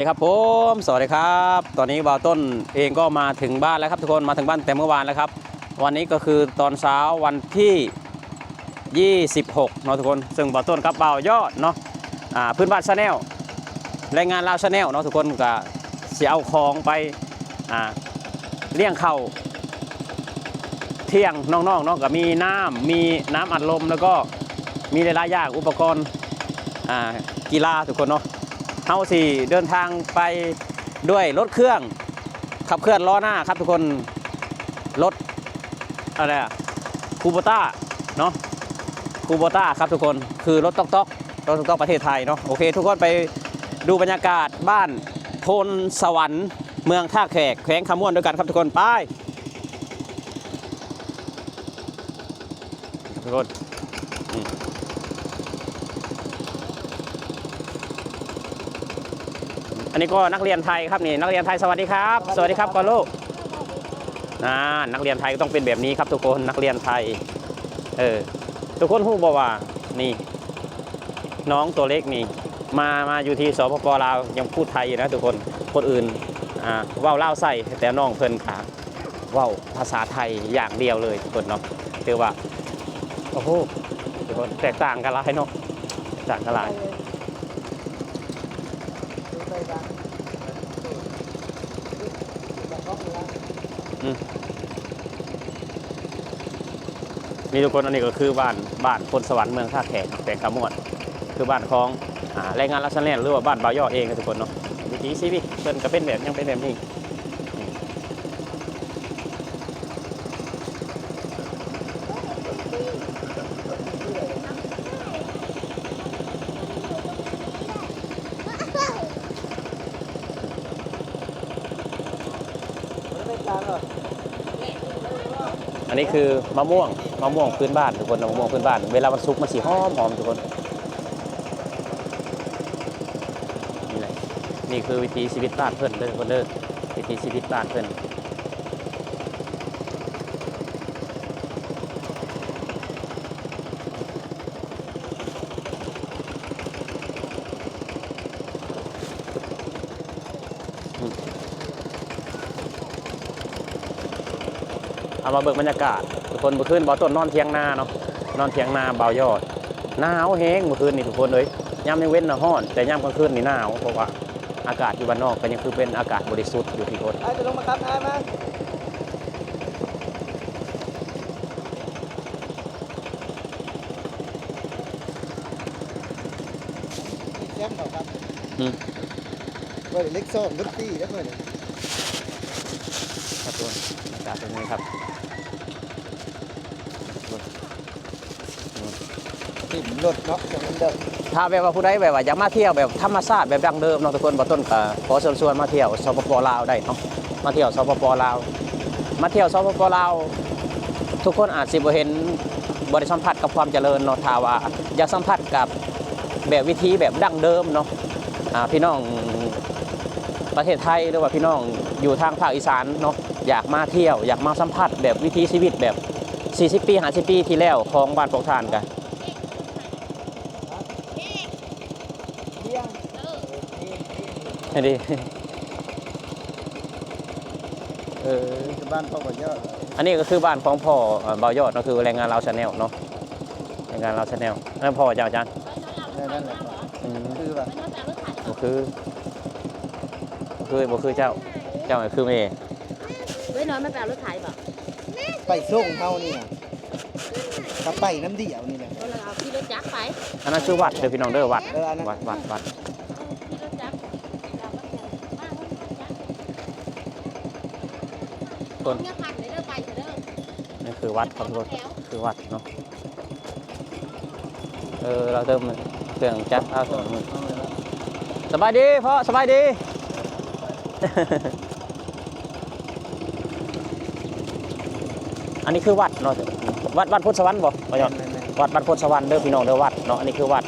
สวัสดีครับผม สวัสดีครับ ตอนนี้บ่าวต้นเองก็มาถึงบ้านแล้วครับทุกคน มาถึงบ้านแต่เมื่อวานแล้วครับ วันนี้ก็คือตอนเช้าวันที่ยี่สิบหกเนาะทุกคน ซึ่งบ่าวต้นกับบ่าวยอดเนาะ อ่า พื้นบ้านแชนแนล แรงงานลาวแชนแนลเนาะทุกคน ก็สิเอาของไป อ่า เลี้ยงข้าว เที่ยงน้องๆเนาะ ก็มีน้ำ มีน้ำอัดลม แล้วก็มีหลายๆอย่าง อุปกรณ์ อ่า กีฬาทุกคนเนาะ เฮาสิเดินทางไปด้วยรถเครื่องขับเคลื่อนล้อหน้าครับทุกคน รถอะไรอะ Kubota เนาะ Kubota ครับทุกคน คือรถต๊อกๆ รถต๊อกๆประเทศไทยเนาะ โอเค ทุกคนไปดูบรรยากาศบ้านโพนสวรรค์ เมืองท่าแขก แขวงคำม่วนด้วยกันครับทุกคน ไป ทุกคน อืม อันนี้ก็นักเรียนไทยครับนี่ นักเรียนไทย สวัสดีครับ สวัสดีครับก่อนลูก อ่า นักเรียนไทยก็ต้องเป็นแบบนี้ครับทุกคน นักเรียนไทย เออ ทุกคนรู้บ่ว่านี่ น้องตัวเล็กนี่ มา มาอยู่ที่ สปป ลาว ยังพูดไทยอยู่นะทุกคน คนอื่น อ่า เว้าลาวใส่ แต่น้องเพิ่นกะเว้าภาษาไทยอย่างเดียวเลยทุกคนเนาะ ถือว่า โอ้โห ทุกคน แตกต่างกันหลายเนาะ แตกต่างกันหลาย อืม นี่ทุกคน อันนี้ก็คือบ้าน บ้านโพนสวรรค์เมืองท่าแขก แขวงคำม่วน คือบ้านของ อ่า แรงงานลาวแชนแนล หรือว่าบ้านบ่าวยอดเองนะทุกคนเนาะ วิถีชีวิตเพิ่นก็เป็นแบบ ยังเป็นแบบนี้ อันนี้คือมะม่วง มะม่วงพื้นบ้านทุกคน มะม่วงพื้นบ้าน เวลามันสุกมันสิหอมๆ ทุกคน นี่แหละ นี่คือวิถีชีวิตบ้านเพิ่นเด้อทุกคนเด้อ วิถีชีวิตบ้านเพิ่น เอามาเบิ่งบรรยากาศทุกคน เมื่อคืนบ่าวต้นนอนเถียงนาเนาะ นอนเถียงนาบ่าวยอด หนาวแฮงเมื่อคืนนี่ทุกคนเอ้ย ยามกลางเว็นน่ะร้อน แต่ยามกลางคืนนี่หนาว เพราะว่าอากาศอยู่บ้านนอกก็ยังคือเป็นอากาศบริสุทธิ์อยู่ทุกคน ไป จะลงมาครับ มา มา แซมเขาครับ อืม ไว้เล็กซ่องดนตรีแล้วเพิ่น ครับทุกคน บรรยากาศตรงนี้ครับ เต็มรถเนาะ ถ้าแบบว่าผู้ใดแบบว่าอยากมาเที่ยวแบบธรรมชาติแบบดั้งเดิมเนาะทุกคน บ่าวต้นก็ขอเชิญชวนมาเที่ยว สปป ลาว ได้เนาะ มาเที่ยว สปป ลาว มาเที่ยว สปป ลาว ทุกคนอาจสิบ่เห็น บ่ได้สัมผัสกับความเจริญเนาะ ถ้าว่าอยากสัมผัสกับแบบวิถีแบบดั้งเดิมเนาะ อ่า พี่น้องประเทศไทย หรือว่าพี่น้องอยู่ทางภาคอีสานเนาะ อยากมาเที่ยว อยากมาสัมผัสแบบวิถีชีวิตแบบสี่สิบปี ห้าสิบปีที่แล้วของบ้านพวกท่านกะ อันนี้ เออ นี่คือบ้านพ่อบ่าวยอด อันนี้ก็คือบ้านของพ่อ เอ่อ บ่าวยอดเนาะ คือแรงงานลาวแชนแนลเนาะ แรงงานลาวแชนแนล นั่นพ่อเจ้าอาจารย์ นั่น นั่นแหละ อืม คือว่า บ่คือ บ่คือ บ่คือเจ้า เจ้าคือแม่ เว้ย น้อยมันไปเอารถไถบ่ ไปส่งเฮานี่นะ ก็ไปน้ำเดียวนี่แหละ บ่ได้เอาขี่รถจักรไป อันนั้นคือวัดเด้อพี่น้องเด้อ วัด เออ อันนั้น วัด วัด วัด ต้น นี่คือวัดครับทุกคน คือวัดเนาะ เออ เราเติมเครื่องจักร เอาเครื่องมือ สบายดีพ่อ สบายดี อันนี้คือวัดเนาะ วัด วัดโพนสวรรค์บ่ บ่ยอด แม่นๆๆ วัด วัดโพนสวรรค์เด้อพี่น้องเด้อ วัดเนาะ อันนี้คือวัด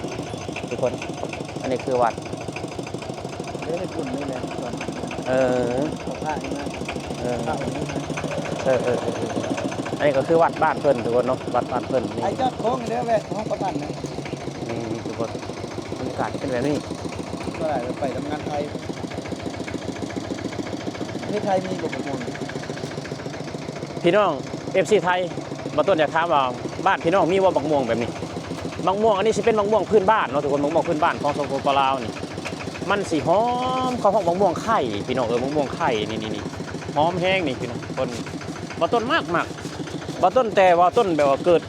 ทุกคน อันนี้คือวัด เด้อ ในปุ่นนี่แหละ เออ เอาผ้านี่มา เออ ผ้าองค์นี้มา เออๆๆ อันนี้ก็คือวัดบ้านเพิ่นทุกคนเนาะ วัดบ้านเพิ่นนี่ ไอ้จอดโค้งเด้อ แวะห้องประกันนะ นี่ทุกคน บรรยากาศเป็นแบบนี้ ก็ได้ไปทำงานไทย ປະເທດໄທມີບໍ່ບັກມ່ວງ? ພີ່ນ້ອງ ເອັຟຊີ ໄທ ບ່າວຕົ້ນຢາກຖາມວ່າ ບ້ານພີ່ນ້ອງມີບໍ່ບັກມ່ວງແບບນີ້? ບັກມ່ວງອັນນີ້ຊິເປັນບັກມ່ວງພື້ນບ້ານເນາະທຸກຄົນ, ບັກມ່ວງພື້ນບ້ານຂອງ ສປປ ລາວນີ້ ມັນຊິຫອມ ເຂົາຮ້ອງບັກມ່ວງໄຂ່ພີ່ນ້ອງເອີຍ, ບັກມ່ວງໄຂ່ນີ້ໆໆ ຫອມແຮງນີ້ພີ່ນ້ອງ. ບ່າວຕົ້ນມັກໆ ບ່າວຕົ້ນ ແຕ່ບ່າວຕົ້ນແບບວ່າເກີດ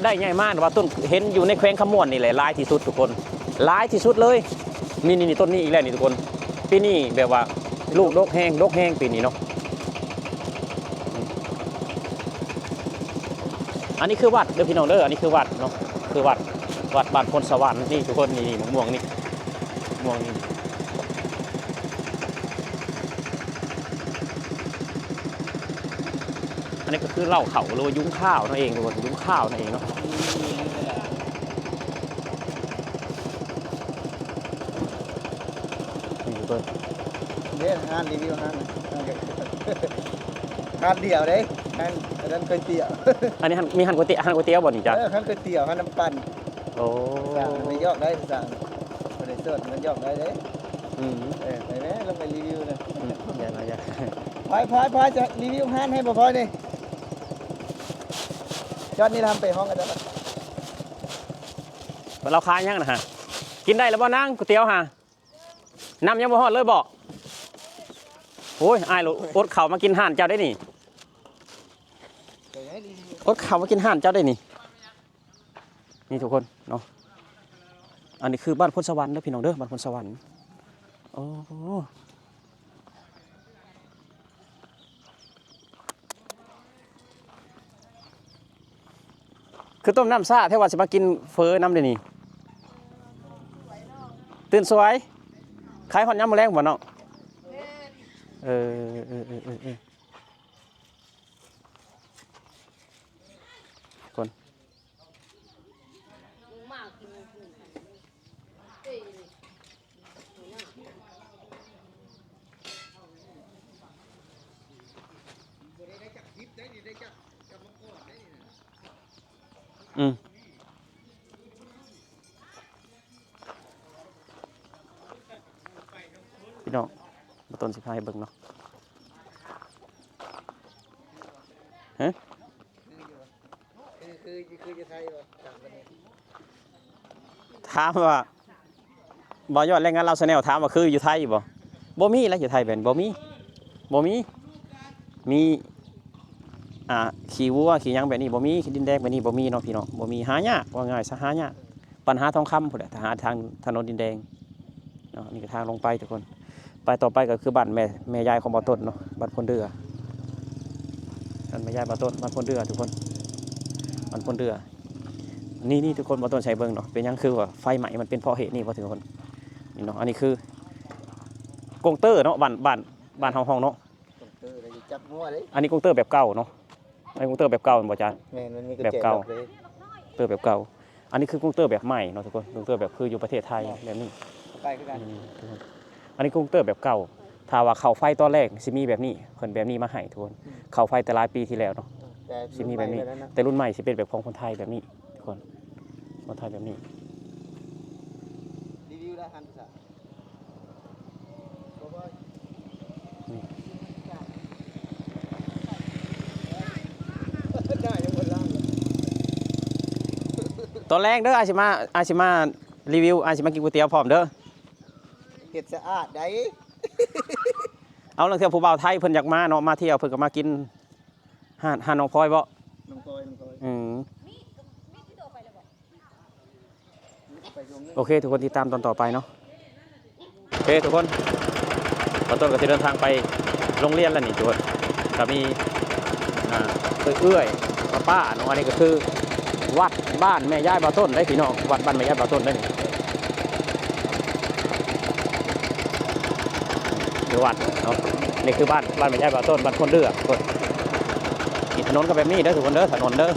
ໄດ້ໃຫຍ່ມາ ບ່າວຕົ້ນເຫັນຢູ່ໃນແຂວງຄຳມ່ວນນີ້ແຫຼະ ຫຼາຍທີ່ສຸດທຸກຄົນ, ຫຼາຍທີ່ສຸດເລີຍ. ນີ້ໆໆ ຕົ້ນນີ້ອີກແລ້ວນີ້ທຸກຄົນ, ປີນີ້ແບບວ່າລູກດົກແຮງ ດົກແຮງປີນີ້ເນາະ. ອັນນີ້ຄືວັດເດີພີ່ນ້ອງເດີ, ອັນນີ້ຄືວັດເນາະ, ຄືວັດ ວັດບ້ານໂພນສະຫວັນນີ້ທຸກຄົນ. ນີ້ໆ ບັກມ່ວງນີ້ ມ່ວງນີ້. ອັນນີ້ກໍຄືເຫຼົ້າເຂົ້າ ຫຼືວ່າຍຸງຂ້າວນັ້ນເອງທຸກຄົນ, ຍຸງຂ້າວນັ້ນເອງເນາະ. ນີ້ເບິ່ງ ເດ້ຮ້ານຣີວິວຮ້ານ ຮ້ານດຽວເດ້ ຮ້ານ ຮ້ານກ໋ວຍຕຽວ. ອັນນີ້ຮ້ານ ມີຮ້ານກ໋ວຍຕຽວ ຮ້ານກ໋ວຍຕຽວບໍ່ນີ້ຈ້ະ? ເອີ ຮ້ານກ໋ວຍຕຽວ ຮ້ານນ້ຳປັ່ນ. ໂອ້ ສາວໄປຢອກໄດ້ ສາວ ບໍ່ໄດ້ໂສດ ມັນຢອກໄດ້ເດ້. ອືມ ເອີ ໄປແມ້ ລອງໄປຣີວິວນະ. ອືມ ຢ່າ ຢ່າ ຢ່າ ພອຍ ພອຍ ພອຍ ຈະຣີວິວຮ້ານໃຫ້ບໍ່ພອຍນີ້? ຈອດນີ້ລະ ໄປຫ້ອງກັນເດີ. ລາວຂາຍຫຍັງນະຮະ? ກິນໄດ້ແລ້ວບໍ່ນາງ ກ໋ວຍຕຽວຫາ? ນ້ຳຍັງບໍ່ຮອດເລີຍບໍ? ໂອ້ຍ ອ້າຍໂລດ ອົດເຂົ້າມາກິນຮ້ານເຈົ້າໄດ໋ນີ້, ອົດເຂົ້າມາກິນຮ້ານເຈົ້າໄດ໋ນີ້. ນີ້ທຸກຄົນເນາະ, ອັນນີ້ຄືບ້ານໂພນສະຫວັນເດີພີ່ນ້ອງເດີ, ບ້ານໂພນສະຫວັນ. ໂອ້ ຄືຕົ້ມນ້ຳຊ້າແທ້ ວ່າຊິມາກິນເຝີນຳເດນີ້. ຕື່ນສວຍ ຂາຍຮອດຍາມມື້ແລງບໍ່ເນາະ? ເອີ ເອີ ເອີ ເອີ ເອີ ຄົນ ອືມ ພີ່ນ້ອງ ບ່າວຕົ້ນຊິພາໃຫ້ເບິ່ງເນາະ. ຮະ? ຄື ຄື ຄືຢູ່ໄທບໍ່? ຖາມວ່າ ບ່າວຍອດແຮງງານລາວ Channel ຖາມວ່າຄືຢູ່ໄທບໍ່? ບໍ່ມີແຫຼະ ຢູ່ໄທແບບນີ້ບໍ່ມີ ບໍ່ມີ. ມີ ອ່າ ຂີ້ວັວຂີ້ຫຍັງແບບນີ້ບໍ່ມີ, ດິນແດງແບບນີ້ບໍ່ມີເນາະພີ່ນ້ອງ, ບໍ່ມີ ຫາຍາກ ເວົ້າງ່າຍຊະ ຫາຍາກ. ປັນຫາທອງຄຳພຸ້ນແຫຼະ ຖ້າຫາທາງຖະໜົນດິນແດງເນາະ. ນີ້ກໍທາງລົງໄປທຸກຄົນ, ໄປຕໍ່ໄປກໍຄືບ້ານແມ່ ແມ່ຍາຍຂອງບ່າວຕົ້ນເນາະ, ບ້ານໂພນເດື່ອ. ບ້ານແມ່ຍາຍບ່າວຕົ້ນ ບ້ານໂພນເດື່ອທຸກຄົນ, ບ້ານໂພນເດື່ອ. ນີ້ໆ ທຸກຄົນ ບ່າວຕົ້ນໃຫ້ເບິ່ງເນາະ, ເປັນຫຍັງຄືວ່າໄຟໄໝ້ ມັນເປັນເພາະເຫດນີ້ບໍ່ທຸກຄົນ? ນີ້ເນາະ, ອັນນີ້ຄືກົງເຕີເນາະ, ບ້ານ ບ້ານ ບ້ານເຮົາຮ້ອງເນາະ ກົງເຕີ ແລ້ວຊິຈັບຫົວເດ້. ອັນນີ້ກົງເຕີແບບເກົ່າເນາະ, ອັນນີ້ກົງເຕີແບບເກົ່າແມ່ນບໍ່ຈານ? ແມ່ນ ມັນມີກະແຈ ແບບເກົ່າ ເຕີແບບເກົ່າ. ອັນນີ້ຄືກົງເຕີແບບໃໝ່ເນາະທຸກຄົນ, ກົງເຕີແບບຄືຢູ່ປະເທດໄທແບບນີ້. ໄປຄືກັນ ນີ້ທຸກຄົນ, ອັນນີ້ກົງເຕີແບບເກົ່າ. ຖ້າວ່າເຂົ້າໄຟຕອນແລກຊິມີແບບນີ້, ເພິ່ນແບບນີ້ມາໃຫ້ທຸກຄົນ. ອືມ ເຂົ້າໄຟແຕ່ຫຼາຍປີທີ່ແລ້ວເນາະ ແຕ່ ຊິມີແບບນີ້ ແຕ່ລຸ້ນໃໝ່ຊິເປັນແບບຂອງຄົນໄທແບບນີ້ທຸກຄົນ, ຄົນໄທແບບນີ້. ຣີວິວລະຫັ້ນ ຕອນແລງເດີ ອ້າຍຊິມາ ອ້າຍຊິມາຣີວິວ, ອ້າຍຊິມາກິນກ໋ວຍຕຽວພ້ອມເດີ. ເຮັດສະອາດໃດ໋. ເອົາ ລາງເທື່ອຜູ້ບ່າວໄທເພິ່ນຢາກມາເນາະ, ມາທ່ຽວເພິ່ນກໍມາກິນ ຮ້ານ ຮ້ານນ້ອງພອຍບໍ? ນ້ອງພອຍ ນ້ອງພອຍ. ອືມ ໂອເຄ ທຸກຄົນ ຕິດຕາມຕອນຕໍ່ໄປເນາະ. ໂອເຄ ທຸກຄົນ ບ່າວຕົ້ນກໍຊິເດີນທາງໄປໂຮງຮຽນແລ້ວນີ້ທຸກຄົນ, ກໍມີ ອ່າ ເອື້ອຍໆ ປ້າໆ ເນາະ. ອັນນີ້ກໍຄືວັດບ້ານແມ່ຍາຍບ່າວຕົ້ນເດ້ພີ່ນ້ອງ, ວັດບ້ານແມ່ຍາຍບ່າວຕົ້ນເດ້ນີ້. ຢູ່ວັດເນາະ, ນີ້ຄືບ້ານ ບ້ານແມ່ຍາຍບ່າວຕົ້ນ, ບ້ານໂພນເດື່ອທຸກຄົນ. ນີ້ຖະໜົນກໍແບບນີ້ເດີທຸກຄົນເດີ, ຖະໜົນເດີ.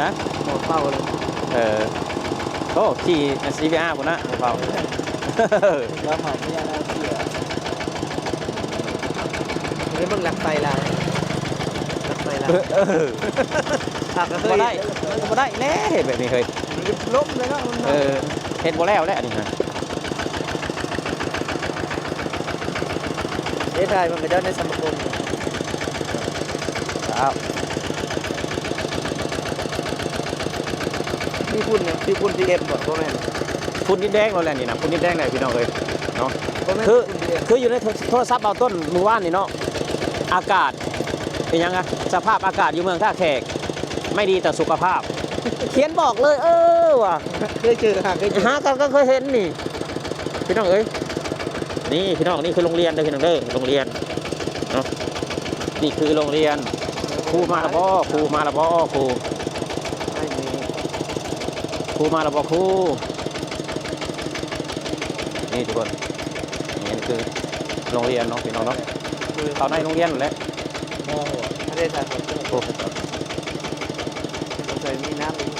ຮະ? ໝໍເປົ່າເລີຍ. ເອີ ໂອ້ ຂີ່ ຊີວີອາ ພຸ້ນນະ ໝໍເປົ່າ. ລາວເໝົາເມຍລາວເສຍ. ໄປເບິ່ງລັກໄຟລາວ ລັກໄຟລາວ. ເອີ ເອີ ບໍ່ໄດ້ ມັນກໍບໍ່ໄດ້ແຫຼະ ເຮັດແບບນີ້ເຮີ້ຍ. ມັນລົ້ມເລີຍເນາະ. ເອີ ເຮັດບໍ່ແລ້ວແຫຼະອັນນີ້ນະ. ເດ້ ຖ່າຍມັນກະຍ້ອນໃນສະມາຄົມ. ອ້າວ ມີຝຸ່ນຫຍັງ? ຄືຝຸ່ນ ພີເອັມ ບໍ່? ບໍ່ແມ່ນ ຝຸ່ນດິນແດງໂລດແຫຼະນີ້ນະ. ຝຸ່ນດິນແດງແຫຼະພີ່ນ້ອງເອີຍເນາະ. ບໍ່ແມ່ນ ຄື ຝຸ່ນ ພີເອັມ ຄືຢູ່ໃນໂທ ໂທລະສັບເບົາຕົ້ນມື້ວານນີ້ເນາະ ອາກາດ ເປັນຫຍັງອະ ສະພາບອາກາດຢູ່ເມືອງທ່າແຂກ ໄມ່ດີຕໍ່ສຸຂະພາບ ຂຽນບອກເລີຍ. ເອີ ວ່າ ເຄີຍເຈີ ຫາເຄີຍເຈີ ຫາກໍ ກໍເຄີຍເຫັນນີ້ ພີ່ນ້ອງເອີຍ. ນີ້ພີ່ນ້ອງ ນີ້ຄືໂຮງຮຽນເດີພີ່ນ້ອງເດີ ໂຮງຮຽນເນາະ. ນີ້ຄືໂຮງຮຽນ. ຄູມາລະບໍ່? ຄູມາລະບໍ່? ຄູ ຄູມາລະບໍ່? ຄູ ນີ້ທຸກຄົນ ນີ້ຄືໂຮງຮຽນເນາະ ພີ່ນ້ອງເນາະ. ເຂົ້າໃນໂຮງຮຽນພຸ້ນແຫຼະ. ບໍ່ ບໍ່ໄດ້ຖ່າຍທອດ. ໂອ້ ມີນ້ຳອີກ.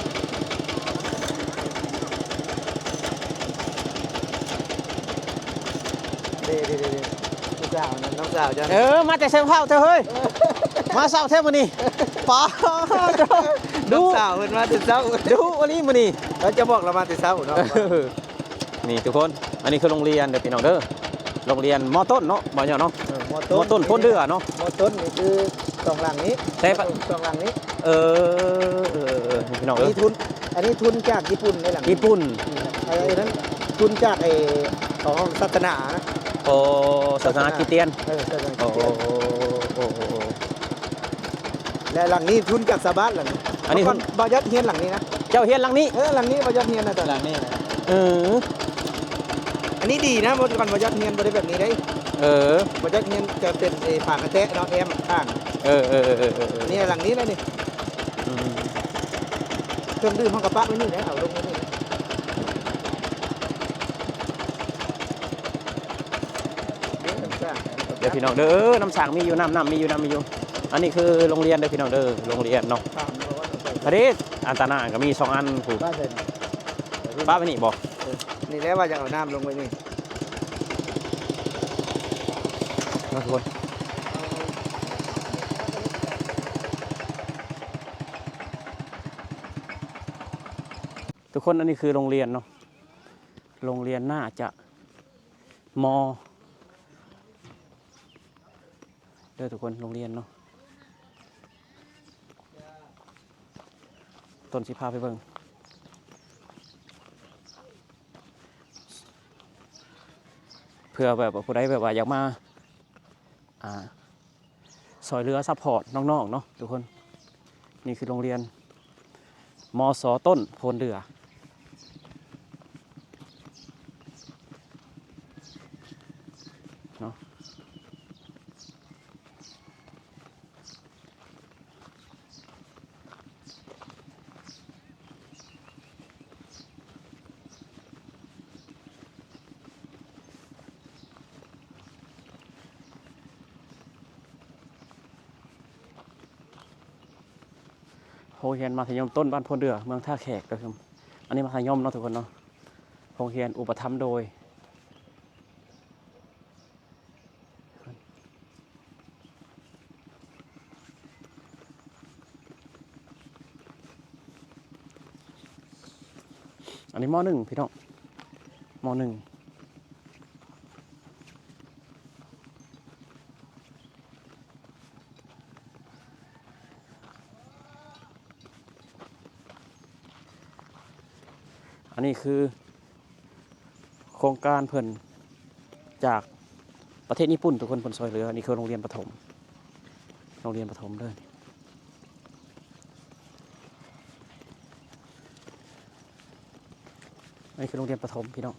ເດ້ ເດ້ ເດ້ ເດ້ ຜູ້ສາວນັ້ນ ນ້ອງສາວເຈົ້າ. ເອີ ມາແຕ່ເຊົ້າແທ້ເຮີ້ຍ ມາເຊົ້າແທ້ມື້ນີ້. ປາດ ດຸ ນ້ອງສາວເພິ່ນມາແຕ່ເຊົ້າ ດຸອີ່ຫຼີມື້ນີ້. ເອີ ເຈົ້າບອກລາວມາແຕ່ເຊົ້າເນາະ. ເອີ ນີ້ທຸກຄົນ ອັນນີ້ຄືໂຮງຮຽນເດີພີ່ນ້ອງເດີ ໂຮງຮຽນ ມໍຕົ້ນເນາະ ບ່າວຍອດເນາະ. ເອີ ມໍຕົ້ນ ມໍຕົ້ນໂພນເດື່ອເນາະ. ມໍຕົ້ນນີ້ຄືສອງຫຼັງນີ້ ແຕ່ ສອງຫຼັງນີ້. ເອີ ເອີ ເອີ ພີ່ນ້ອງເອີຍ ອັນນີ້ທຶນ ອັນນີ້ທຶນຈາກຍີ່ປຸ່ນໃດຫຼັງ ຍີ່ປຸ່ນ. ອືມ ອັນນັ້ນທຶນຈາກໄອ້ ເຂົາຮ້ອງສາສະໜານະ. ໂອ້ ສາສະໜາຄຣິສຕຽນ. ເອີ ສາສະໜາຄຣິສຕຽນ. ໂອ້ ໂອ້ ໂອ້ ໂອ້ ແລະ ຫຼັງນີ້ທຶນຈາກຊາວບ້ານຫຼັງນີ້. ອັນນີ້ເມື່ອກ່ອນບ່າວຍອດຮຽນຫຼັງນີ້ນະ. ເຈົ້າຮຽນຫຼັງນີ້? ເອີ ຫຼັງນີ້ບ່າວຍອດຮຽນນະຕອນ. ຫຼັງນີ້ນະ. ເອີ ອັນນີ້ດີນະ ເມື່ອກ່ອນບ່າວຍອດຮຽນບໍ່ໄດ້ແບບນີ້ເດ້. ເອີ ບ່າວຍອດຮຽນຈະເປັນຝາກະແທະເນາະ ແອ້ມຂ້າງ. ເອີ ເອີ ເອີ ເອີ ເອີ ນີ້ຫຼັງນີ້ນະນີ້. ອືມ ເຄື່ອງດື່ມເຮົາກະປະໄວ້ນີ້ແຫຼະ ເອົາລົງໄວ້ນີ້. ເດີພີ່ນ້ອງເດີ ນ້ຳສ້າງມີຢູ່ ນ້ຳ ນ້ຳມີຢູ່ ນ້ຳມີຢູ່. ອັນນີ້ຄືໂຮງຮຽນເດີພີ່ນ້ອງເດີ ໂຮງຮຽນເນາະ. ອັນນີ້ອັນຕາໜ້າກະມີສອງອັນພຸ້ນ. ປະໄວ້ນີ້ບໍ່? ເອີ ນີ້ແຫຼະວ່າຢາກເອົານ້ຳລົງໄວ້ນີ້. ມາທຸກຄົນ ທຸກຄົນ ອັນນີ້ຄືໂຮງຮຽນເນາະ. ໂຮງຮຽນໜ້າຈະ ມໍ ເດີທຸກຄົນ ໂຮງຮຽນເນາະ. ຕົ້ນຊິພາໄປເບິ່ງ ເພື່ອແບບວ່າຜູ້ໃດແບບວ່າຢາກມາ ອ່າ ຊ່ອຍເຫຼືອຊັບພອດນ້ອງໆເນາະທຸກຄົນ. ນີ້ຄືໂຮງຮຽນ ມສ ຕົ້ນໂພນເດື່ອເນາະ. ໂຮງຮຽນມັດທະຍົມຕົ້ນບ້ານໂພນເດື່ອ ເມືອງທ່າແຂກເດີ. ອັນນີ້ມັດທະຍົມເນາະທຸກຄົນເນາະ. ໂຮງຮຽນອຸປະຖຳໂດຍ ອັນນີ້ ມໍໜຶ່ງ ພີ່ນ້ອງ ມໍໜຶ່ງ. ອັນນີ້ຄືໂຄງການເພິ່ນຈາກປະເທດຍີ່ປຸ່ນທຸກຄົນ ເພິ່ນຊ່ອຍເຫຼືອ. ນີ້ຄືໂຮງຮຽນປະຖົມ ໂຮງຮຽນປະຖົມເດີ. ອັນນີ້ຄືໂຮງຮຽນປະຖົມ ພີ່ນ້ອງ.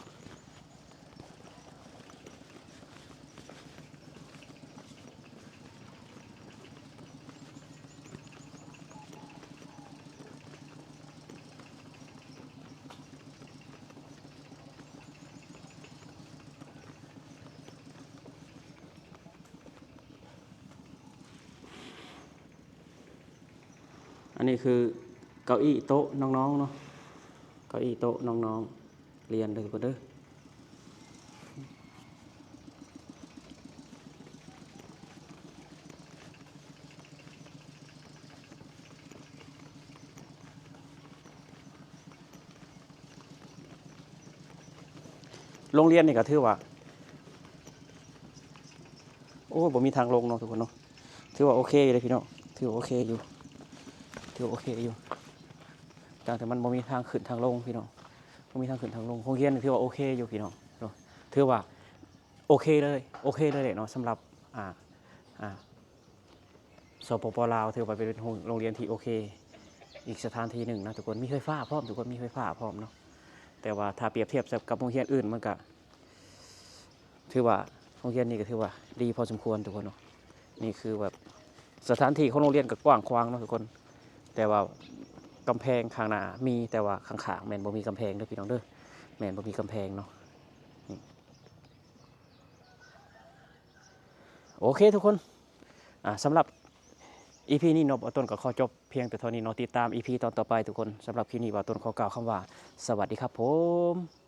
ອັນນີ້ຄື ເກົ້າອີ້ໂຕະນ້ອງໆເນາະ ເກົ້າອີ້ໂຕະນ້ອງໆ ຮຽນເດີທຸກຄົນເດີ. ໂຮງຮຽນນີ້ກໍຖືວ່າ ໂອ້ ບໍ່ມີທາງລົງເນາະທຸກຄົນເນາະ ຖືວ່າໂອເຄຢູ່ເດ້ພີ່ນ້ອງ ຖືວ່າໂອເຄຢູ່ ຖືວ່າໂອເຄຢູ່ ຕ່າງແຕ່ມັນບໍ່ມີທາງຂຶ້ນທາງລົງພີ່ນ້ອງ ບໍ່ມີທາງຂຶ້ນທາງລົງ. ໂຮງຮຽນນີ້ຖືວ່າໂອເຄຢູ່ພີ່ນ້ອງເນາະ ຖືວ່າໂອເຄເລີຍ ໂອເຄເລີຍເນາະ ສຳລັບ ອ່າ ອ່າ ສປປ ລາວ ຖືວ່າເປັນໂຮງ ໂຮງຮຽນທີ່ໂອເຄອີກສະຖານທີ່ໜຶ່ງນະທຸກຄົນ ມີໄຟຟ້າພ້ອມທຸກຄົນ ມີໄຟຟ້າພ້ອມເນາະ ແຕ່ວ່າຖ້າປຽບທຽບໃສ່ກັບໂຮງຮຽນອື່ນ ມັນກະຖືວ່າ ໂຮງຮຽນນີ້ກໍຖືວ່າດີພໍສົມຄວນທຸກຄົນເນາະ. ນີ້ຄືແບບສະຖານທີ່ຂອງໂຮງຮຽນກໍກວ້າງຂວາງເນາະທຸກຄົນ ແຕ່ວ່າກຳແພງຂ້າງໜ້າມີ ແຕ່ວ່າຂ້າງໆແມ່ນບໍ່ມີກຳແພງເດີພີ່ນ້ອງເດີ ແມ່ນບໍ່ມີກຳແພງເນາະ. ໂອເຄທຸກຄົນ ອ່າ ສຳລັບອີພີນີ້ເນາະ ບ່າວຕົ້ນກໍຂໍຈົບພຽງແຕ່ເທົ່ານີ້ເນາະ ຕິດຕາມອີພີຕອນຕໍ່ໄປທຸກຄົນ. ສຳລັບຄລິບນີ້ ບ່າວຕົ້ນຂໍກ່າວຄຳວ່າ ສະຫວັດດີຄັບຜົມ.